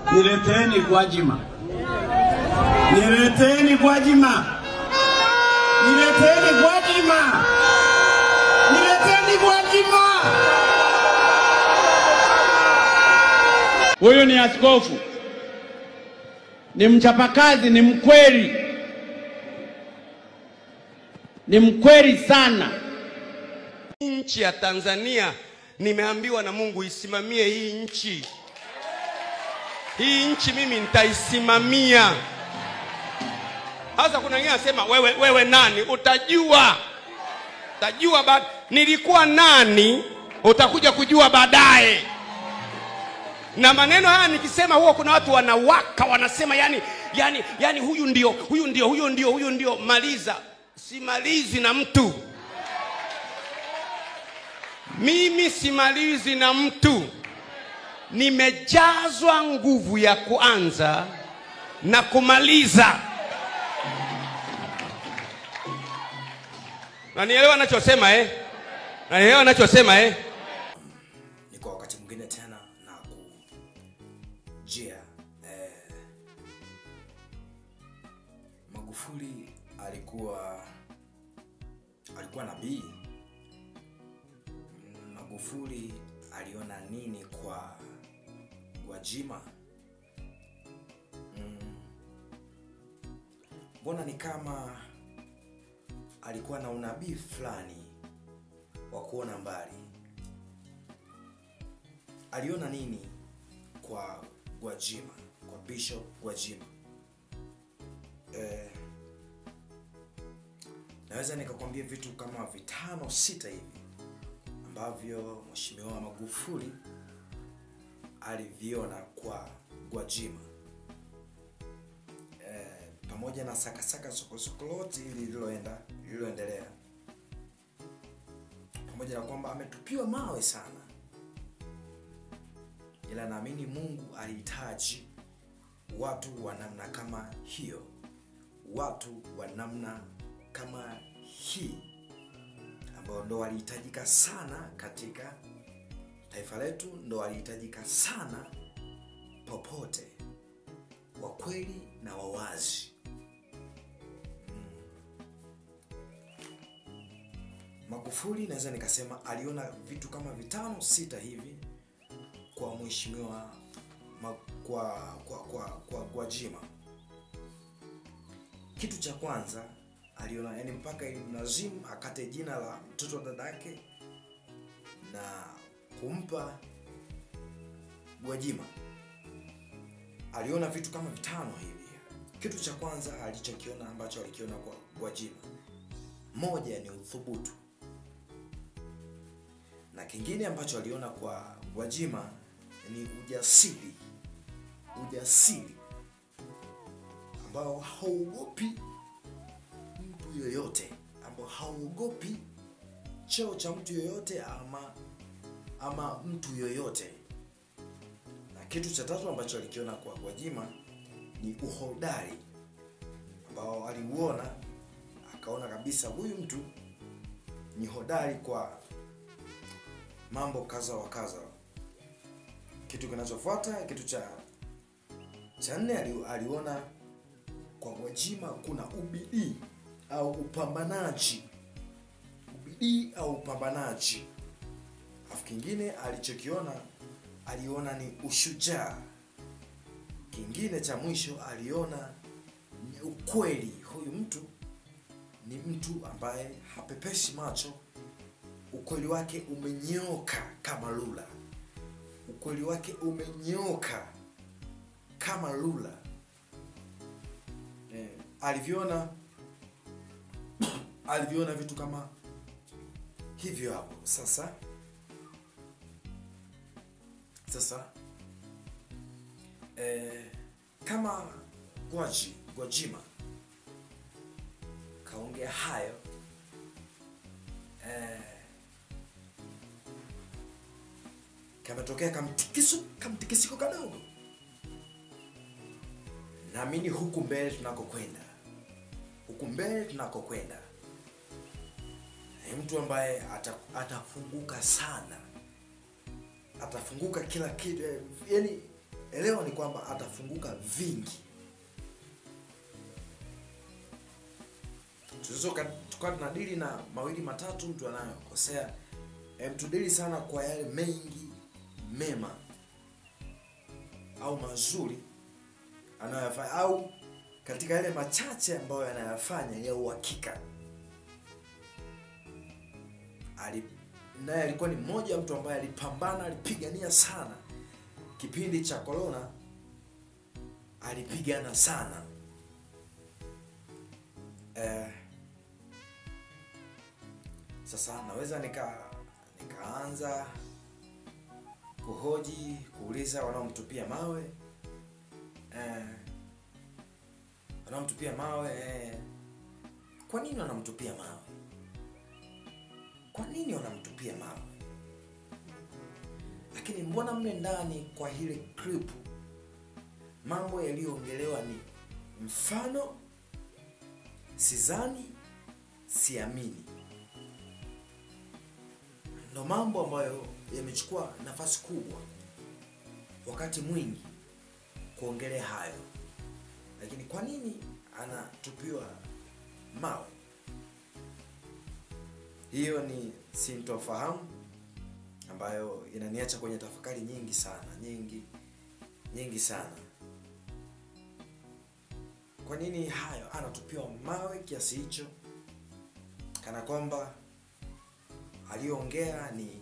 Nileteeni Gwajima. Nileteeni Gwajima. Nileteeni Gwajima. Nileteeni Gwajima. Huyu ni askofu. Ni mchapakazi, ni mkweli. Ni mkweli sana. Nchi ya Tanzania nimeambiwa na Mungu isimamie hii nchi. Hii nchi mimi nitaisimamia. Sasa kuna wengine wanasema wewe nani? Utajua. Utajua nilikuwa nani, utakuja kujua baadaye. Na maneno haya nikisema huwa kuna watu wanawaka, wanasema yani huyu ndio, huyu ndio, huyu ndio, huyu ndio. Maliza. Simalizi na mtu. Mimi simalizi na mtu. Nimejazwa nguvu ya kuanza na kumaliza. Na nielewa ninachosema eh? Na nielewa ninachosema eh? Ni kwa wakati mwingine tena na kujia Magufuli alikuwa nabii. Magufuli aliona nini kwa Gwajima? Mbona ni kama alikuwa na unabii fulani wa kuona mbali. Aliona nini kwa Gwajima, kwa Bishop Gwajima? Naweza nikakwambia vitu kama 5 6 hivi ambavyo Mheshimiwa Magufuli aliviona kwa Gwajima. Pamoja na sakasaka sokosoko lote lililoendelea, pamoja na kwamba ametupiwa mawe sana, ila naamini Mungu alihitaji watu wa namna kama hiyo, watu wa namna kama hii, ambao ndo walihitajika sana katika taifa letu, ndo walihitajika sana popote, wa kweli na wawazi. Magufuli naweza nikasema aliona vitu kama 5 6 hivi kwa mheshimiwa kwa Gwajima. Kitu cha kwanza aliona, yani mpaka ilimlazimu akate jina la mtoto wa dadake na kumpa Gwajima. Aliona vitu kama 5 hivi. Kitu cha kwanza alichokiona ambacho alikiona kwa Gwajima, moja ni uthubutu. Na kingine ambacho aliona kwa Gwajima ni ujasiri. Ujasiri ambao hauogopi mtu yoyote, ambao hauogopi cheo cha mtu yoyote ama mtu yoyote. Na kitu cha tatu ambacho alikiona kwa Gwajima ni uhodari ambao aliuona, akaona kabisa huyu mtu ni hodari kwa mambo kaza wa kaza. Kitu kinachofuata, kitu cha nne aliona kwa Gwajima kuna ubidii au upambanaji. Ubidii au upambanaji. Afu kingine alichokiona, aliona ni ushujaa. Kingine cha mwisho aliona ni ukweli. Huyu mtu ni mtu ambaye hapepeshi macho. Ukweli wake umenyoka kama lula. Ukweli wake umenyoka kama lula. Aliviona vitu kama hivyo hapo. Sasa kama Gwajima kaongea hayo, kametokea kamtikisiko kadogo. Naamini huku mbele tunakokwenda, ni mtu ambaye atafunguka sana, atafunguka kila kitu, yani Ninachoelewa ni kwamba atafunguka vingi. Tunaweza tukawa tunadili na mawili matatu mtu anayokosea. Tudili sana kwa yale mengi mema au mazuri anayofanya, au katika yale machache ambayo anayafanya ya uhakika. Naye alikuwa ni mmoja mtu ambaye alipambana, alipigania sana kipindi cha corona, alipigana sana. Sasa naweza nikaanza kuhoji, kuuliza wanaomtupia mawe. Wanaomtupia mawe, kwa nini wanamtupia mawe? Kwa nini wanamtupia mawe? Lakini mbona mle ndani kwa ile clip mambo yaliyoongelewa ni mfano, sizani, siamini. Ndo mambo ambayo yamechukua nafasi kubwa wakati mwingi kuongelea hayo. Lakini kwa nini anatupiwa mawe? Hiyo ni sintofahamu ambayo inaniacha kwenye tafakari nyingi sana, nyingi nyingi sana. Kwa nini hayo anatupiwa mawe kiasi hicho, kana kwamba aliongea ni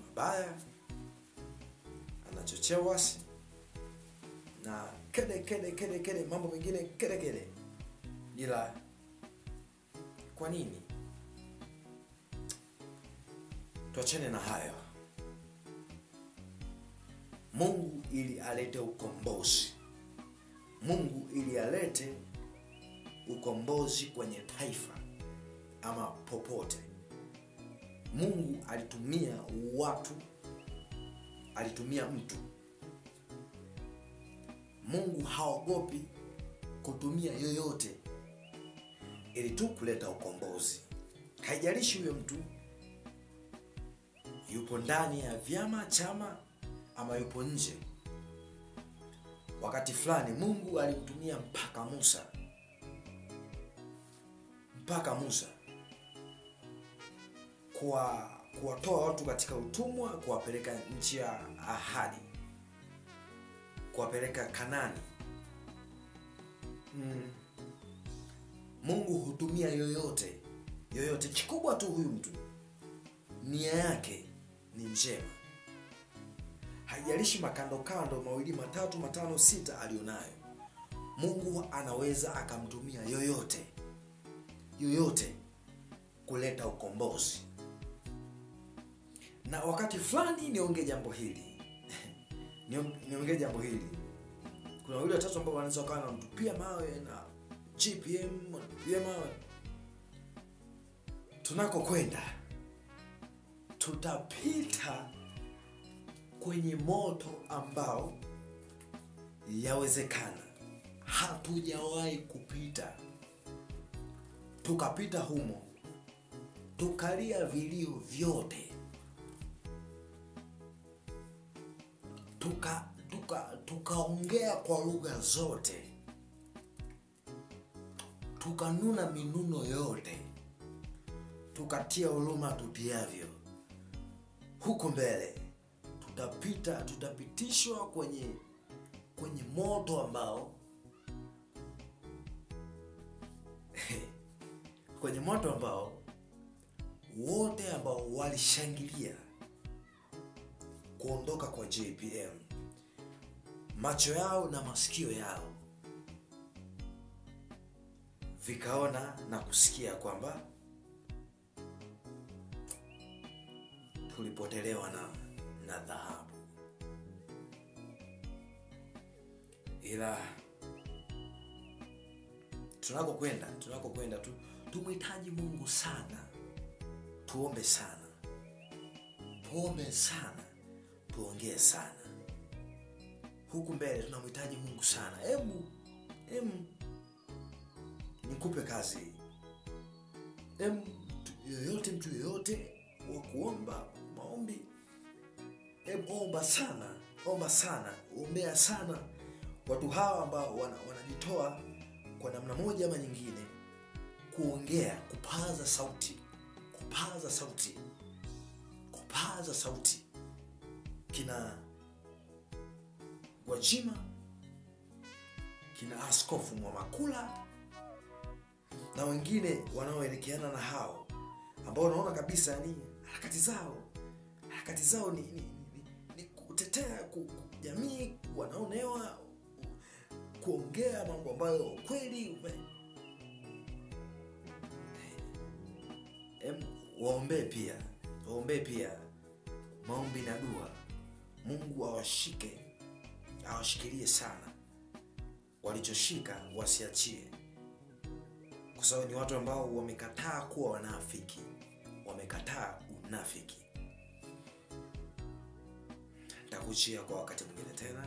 mabaya, anachochea wasi na kede kede kede kede, mambo mengine kede kede. Ila kwa nini? Tuachane na hayo. Mungu ili alete ukombozi, Mungu ili alete ukombozi kwenye taifa ama popote, Mungu alitumia watu, alitumia mtu. Mungu haogopi kutumia yoyote ili tu kuleta ukombozi. Haijalishi huyo mtu yupo ndani ya vyama, chama ama yupo nje. Wakati fulani Mungu alimtumia mpaka Musa. Mpaka Musa kwa kuwatoa watu katika utumwa, kuwapeleka nchi ya ahadi, kuwapeleka Kanani. Mungu hutumia yoyote, yoyote. Kikubwa tu huyu mtu nia yake ni njema. Haijalishi makando kando mawili matatu matano sita alionayo, Mungu anaweza akamtumia yoyote, yoyote kuleta ukombozi. Na wakati fulani niongee jambo hili. Niongee jambo hili. Kuna wale watatu ambao wanaweza wakawa wanamtupia mawe na GPM, wanamtupia mawe. Tunakokwenda tutapita kwenye moto ambao yawezekana hatujawahi kupita. Tukapita humo, tukalia vilio vyote, tukaongea kwa lugha zote, tukanuna minuno yote, tukatia huruma tutiavyo. Huko mbele tutapita, tutapitishwa kwenye moto ambao kwenye moto ambao wote ambao walishangilia kuondoka kwa JPM, macho yao na masikio yao vikaona na kusikia kwamba tulipotelewa na dhahabu. Ila tunakokwenda tu tumhitaji Mungu sana. Tuombe sana, tuombe sana, tuongee sana. Huku mbele tunamhitaji Mungu sana. Hebu nikupe kazi. Yoyote, mtu yoyote wa kuomba maombi, Hebu omba sana, omba sana, ombea sana watu hawa ambao wanajitoa kwa namna moja ama nyingine kuongea, kupaza sauti, kupaza sauti, kupaza sauti. Kina Gwajima, kina Askofu Mwamakula na wengine wanaoelekeana na hao ambao unaona kabisa yani harakati zao ni kutetea jamii, wanaonewa, kuongea mambo ambayo kweli. Waombee pia, waombee pia maombi na dua. Mungu awashike, awashikilie sana, walichoshika wasiachie, kwa sababu ni watu ambao wamekataa kuwa wanafiki, wamekataa unafiki. Nitakuchia kwa wakati mwingine tena.